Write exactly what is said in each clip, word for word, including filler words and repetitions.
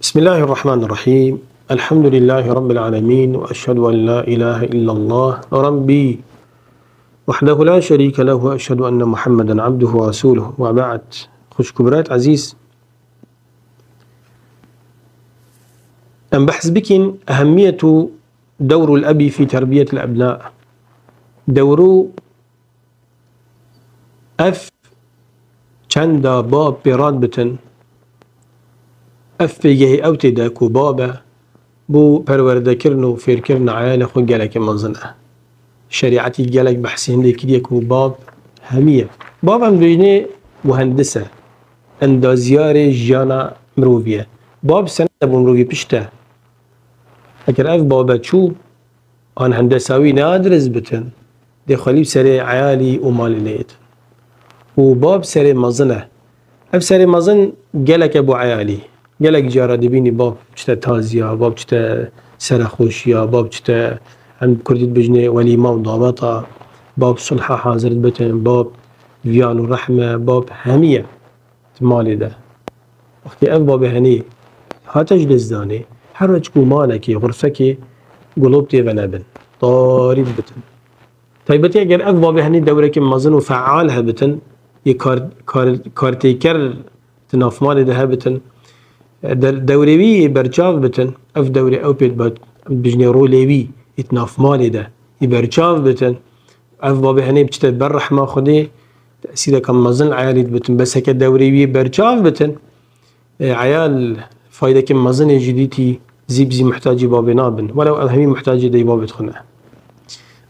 بسم الله الرحمن الرحيم. الحمد لله رب العالمين، وأشهد أن لا إله إلا الله ربي وحده لا شريك له، وأشهد أن محمدا عبده ورسوله، وبعد. Xwişk û birayet ezîz, em behs bikin ehemmiyet û dewrul ebi fî terbiyetil ebna. Dewru ev çenda bab pê rad bitin, ev pêgehê ew tê de ku bab e, bo perwerdekirin û fêrkirina eyalê xwe gelekî mezin e. Şerîetî gelek behsê hindê kiriye ku bab hemî ye. Bab em dibêjinê muhendis e, endazyarê jiyana mirovî ye. Bab sened e bo mirovî, pişt e. Eger ev bab e çû, an hendesa wî ne dirist bitin, dê xwelî bi serê eyalî û malê neyêtin. Û bab serê mezin e. Ev serê mezin gelek e bo eyalî. Gelek cara dibînî bab çite taziya, bab çite serexweşiya, bab çite, em bi kurdî dibêjinê welîma û daweta, bab sulha hazir dibitin, bab viyan û rehm e, bab hemî ye di malê de. Wextê ev babê henî hate ji destdanê, her weçik û malekê, xurfekê, gulop tê venebin, tarî dibitin. Taybetî eger ev babê henî dewrekê mezin û feal hebitin, yê kar, kar, kartêker di nav malê de hebitin, der, dewrê wî yê berçav bitin, ev dewrê ew pê dibe, bijnê rolê wî yê di nav malê de yê berçav bitin, ev babê henê biçite ber rehma Xwedê, tesîreke mezin li eyalî dibitin. Bes heke dewrê wî berçav bitin, e, eyal faydeke mezin ê ji dîtî zî bi zî muhtacî babê nabin. Welew ev hemî muhtacî dey babê dixwe ne.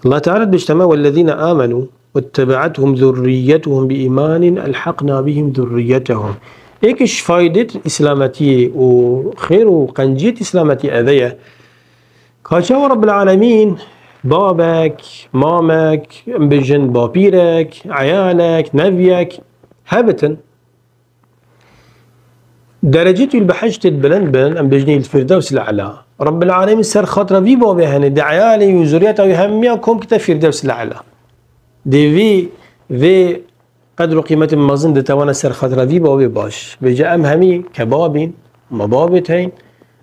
Allah Teala dibêjte me, "Wellezîne amenû wettebe'ethum zurriyyetuhum bi îmanin elhaqna bihim zurriyyetehum." Êk ji faydê îslametiyê û xêr û qenciyê îslametiyê eve ye. Ka çawa Rabbil Alemîn babek, mamek, em bijin bapîrek, eyalek, neviyek hebitin, derecî tû li behiştê bilind bin, em bijnî li Firdewsil Ela. Rabbil Alemîn ser xatira vî babê henê, di eyalê wî û zuriyeta wî hemiya kom kite Firdewsil Ela. Dê vî, vê qedr û qîmetê mezin ditewana ser xatira vî babê baş. Vêca em hemî kebabîn, ma babê teyn,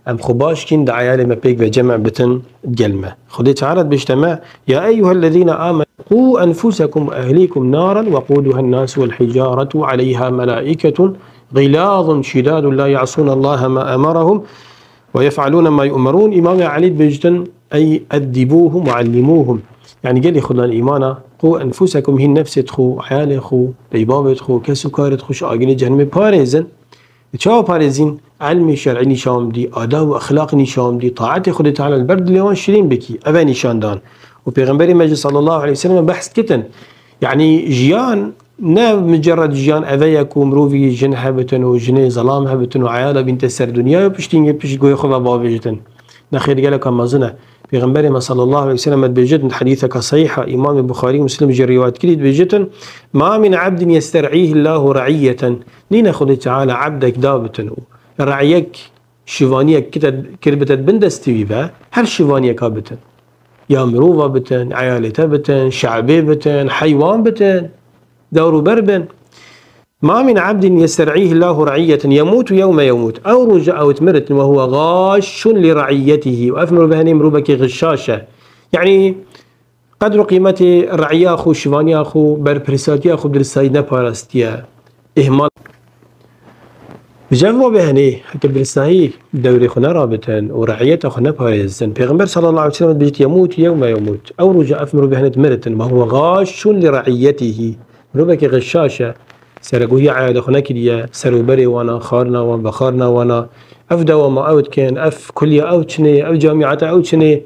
em xwe baş kîn di eyalê me pêk ve cem bitin gel me. Xwedê Teala dibêjte me, "Ya eyyuhellezîne amenû qû enfusekum we ehlîkum naran weqûduhen nasu wel hicâretu aleyha melâiketun ğilâzun şidâdun la ya'sûnellahe ma emerehum." "Ve yef'alûne ma yu'merûn." Îmamê Elî dibêjtin, "Ey eddibûhum ve allimûhum." Yanî gelî xwe dan îmana, qû enfusekum, hîn nefsê xwe, eyalê xwe, peybabê xwe, kes û karê xwe ji agirê cehennemê parêzin. E, çawa parêzîn? Elmê şer'î nîşan bidî, adab û exlaq nîşan bidî, taetê Xwedê Teala li ber dilê wan şirîn bikî. Ev e nîşandan. Û Pêxemberê me jî sallallahu aleyhi ve sellem behs dikitin. Yanî jiyan ne micerred jiyan eve ye ku mirovî jin hebitin û jinê zelam hebitin û eyala bînte ser dinyayê û piştî yê pişt goyê xwe ve bavêjitin. Nexêr, geleka mezin e. Pêxemberê me sallallahu aleyhi ve sellem dibêjit, di hedîseka sehîha Îmamê Buxarî û Muslim jî rîwayet kirî, dibêjitin, "Ma min abdin yester'îhillahu re'iyyeten." Nîne Xwedê Teala ebdek dabitin û re'yek şivaniyek kite, kirbite bin destî wî ve, her şivaniyeka bitin. Ya mirova bitin, eyalê te bitin, şe'bê bitin, heywan bitin, dewr û ber bin. "Ma min abdin yester'îhillahu re'iyyeten yemutu yewme yemut." Ew roja ew dimirit ve huwe gâşşun li re'iyyetihi. Ev mirov henê mirovekî gişaş e. Yanî qedr û qîmetê re'iya xwe, şivaniya xwe, berpirsatiya xwe bi diristahî neparastiye. Îhmal. Ji ev babê henê, heke bi diristahî dewrê xwe nerabitin û re'iyeta xwe neparêzin, Pêxember sallallahu aleyhi ve sellem dibêjit, "Yemût yewme yemût." Ew roja ev mirovê henê dimiritin, "Ve huwe gâşşun li re'iyyetihi." Mirovekî gişaş e, seregohiya eyalê xwe nekiriye, serûberê wana, xarina wan, vexarina wana. Ev dewama ew dikin, ev kuliya ew çinê, ev camiyata ew çinê.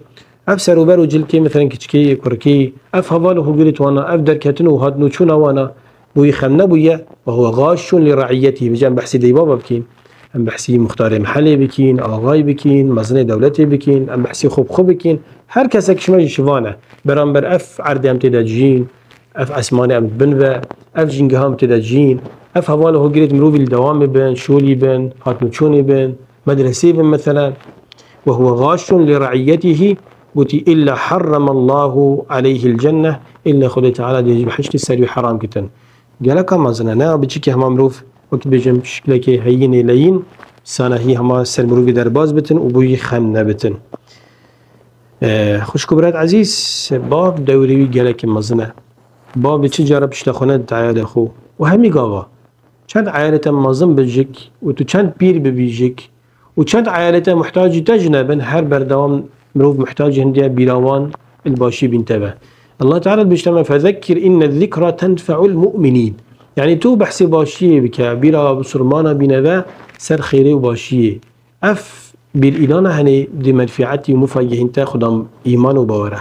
Ev serûber û cilkê, methelen kiçikê, kurikê, ev heval û hûgirêt wana, ev derketin û hatin û çûna wana, bo wî xem nebûye, ve huwe gâşşun li re'iyyetî. Vêca em behsî deybaba bikîn, em behsî muxtarê mehelê bikîn, axayî bikîn, mezinê dewletê bikîn, em behsî xwe bi xwe bikîn. Her kesek ji me jî şivan e. Beramber ev erdê em tê de dijîn, ev esmanê em bin ve, ev jîngeha em tê de dijîn, ev heval û hûgirêt mirovî li dewamê bin, şolî bin, hatin û çûnê bin, medresê bin, methelen. "Ve huwe gâşşun li re'iyyetihi", gotî, "illa harramallahu aleyhil cenneh", illa Xwedê Teala dê ji behiştê ser wî heram kitin. Geleka mezin e, ne ya biçîkê, hema mirov, wek dibêjin, şiklekê heyînê leyîn, sanehî hema ser mirovî derbas bitin û bo yî xem nebitin. E, xwişk û birat ezîz, bab dewrê wî gelekî mezin e. Bavê çi cara pişta xwe nedit eyalê xwe û hemî gava. Çend eyalê te mezin bi jik û tu çend pîr bibî jik û çend eyalê te muhtacî te jî nebin, her berdewam mirov muhtacî hindiya bîra wan il başî bîn te be. Allah Teala dibêjte me, "Fezekkir inne zikra tenfe'ul mu'minîn." Yani tu behsê başiyê bike, bîra bisurmana bîne ve ser xêrê û başiyê. Ev bîr înana henê di menfiatî û mufagihîn te xudam îman û bawere.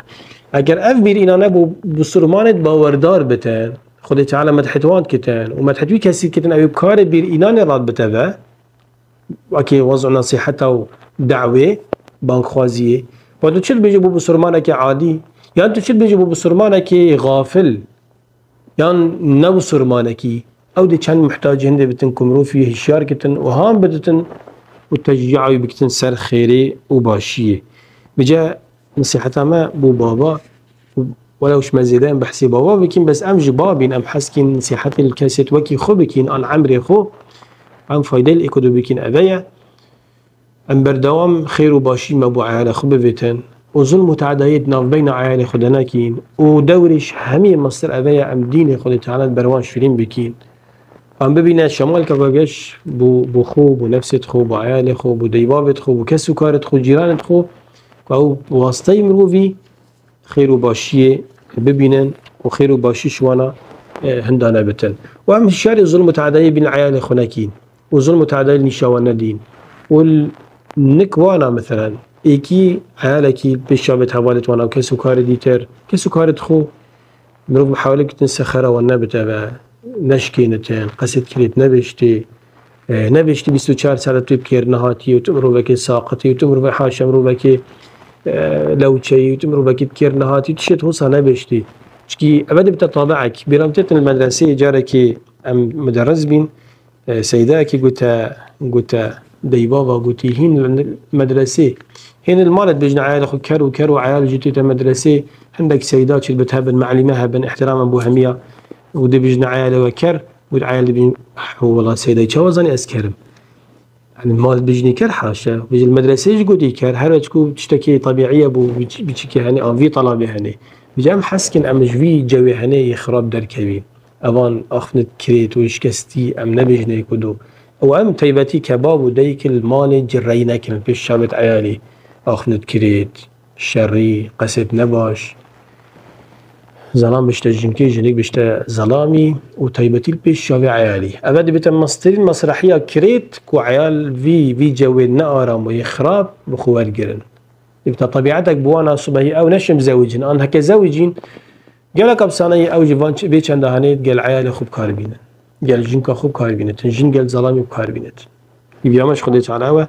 Eger ev bîr înane bo bisurmanêt bawerdar bite, Xwedê Teala medhet wan kitin û medhet wî kesî kitin, ew ê bi karê bîr înanê rad bite ve, wekî wez û nesîheta û dawê, bangxwaziyê. Wa tu çi dibêjî bo bisurmanekê adî? Yan tu çi dibêjî bo bisurmanekê xafil? Yan ne bisurmanekî? Ew dê çend muhtacî hindê bitin ku mirov wî hişyar kitin û han biditin û teşcîa wî bikitin ser xêrê û başiyê. Bice nesîheta me bo baba, welew ji me zêde em behsê baba bikin, bes em ji babîn, em hez kîn nesîhetê li kesêt wekî xwe bikin, an emrê xwe, em faydê li êk û du bikin, eve ye. Em berdewam xêr û başî me bo eyalê xwe bivêtin û zulm û teadayê di navbeyna eyalê xwe de nekîn û dewrê ji hemî mestir eve ye, em dînê Xwedê Teala di ber wan şirîn bikîn. Em bibîne şemalke vegeş bo, bo xwe, bo nefsêt xwe, bo eyalê xwe, bo deybavêt xwe, bo kes û karêt xwe, cîranêt xwe, ku ew wasteyê mirovî xêr û başiyê bibînin û xêr û başî ji wana, e, hinda nebitin. Û em hişyarê zulm û teadayê bîn eyalê xwe nekîn û zulm û teadayê li nîşa wan nedîn. Û l-, nik wana, meselen, êkî eyalekî pêş çavêt hevalêt wana û kes û karê dîtir, kes û karêt xwe, mirov mihawele kitin sexera wan nebite ve, neşkênitin, qeset kirêt nebêjtê. E, nebêjtî bîst û çar saet tu bi kêr nehatî û tu mirovekê saqitî û tu mirove-, haşa mirovekê, e, lewçeyî û tu mirovekê bi kêr nehatî, tu şêt hosa nebêjtî. Çikî eve dibite tabiek. Bîra min tê tu li medreseyê carekê em muderris bîn, e, seydayekî gote, gote, deybava gotî, hîn li medresê, hîn li malê dibêjin eyalê xwe ker û ker û eyal jî tête medresê, hindek seyda çi dibit hebin, me'lîme hebin, îhtiramen bo hemiya û dibêjin eyalê we ker. Û eyal dibîn, "Eho, wela Seydayê çawa zanî ez ker im?" Yani mal bijnî ker haşa. Vêjî li medreseyê jî gotî ker, her çiku tiştekî tebîî ye bo biç-, biçikê henê, an vî telabê henê. Vêjî em hez kin em ji vî cewê henê yê xirab derkevîn. Evan axnet kirêt û şikestî em nebêjinê ku do. Û em teybetî kebab û deyk li malê cireyî nekin, pêş çavêt eyalî axnet kirêt. Şerî, qesêt nebaş. Zelam bişte jinkê, jinik bişte zelamî û taybetî li pêş çavê eyalî. Eve dibite mestirîn mesrehiya kirêt ku eyal vî, vî cewê nearam û yê xirab bi xwe wergirin. Dibite tebîetek bi wana sibehî ew neşin bizewicin, an heke zewicîn, gelek efsaneyê ew ji van ç-, vê çenda henê gel eyalê xwe bi kar bînin. Gel jinka xwe bi kar bînitin, jin gel zelamî bi kar bînitin. Îvîya me ji Xwedê Teala we,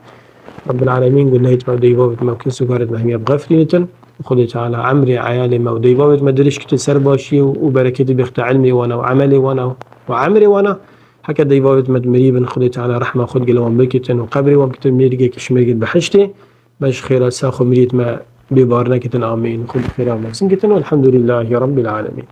Rabbil Alemîn, gunehêt me û deyvavêt me û kes û karêt me hemiya bixefirînitin. Xwedê Teala emrê eyalê me û deyvavêt me dirêj kitin ser başiyê û, û bereketê bêxte ilmê wana û emelê wana û emirê wana. Heke deyvavêt me di mirî bin, Xwedê Teala rehma xwe digel wan bikitin û qebrê wan bikitin mêrgek ji mêrgên behiştê. Me ji xêra sax û mirît me bêbar nekitin, amîn. Xwe bi xêra mezin kitin. Elhamdulillahî Rabbil Alemîn.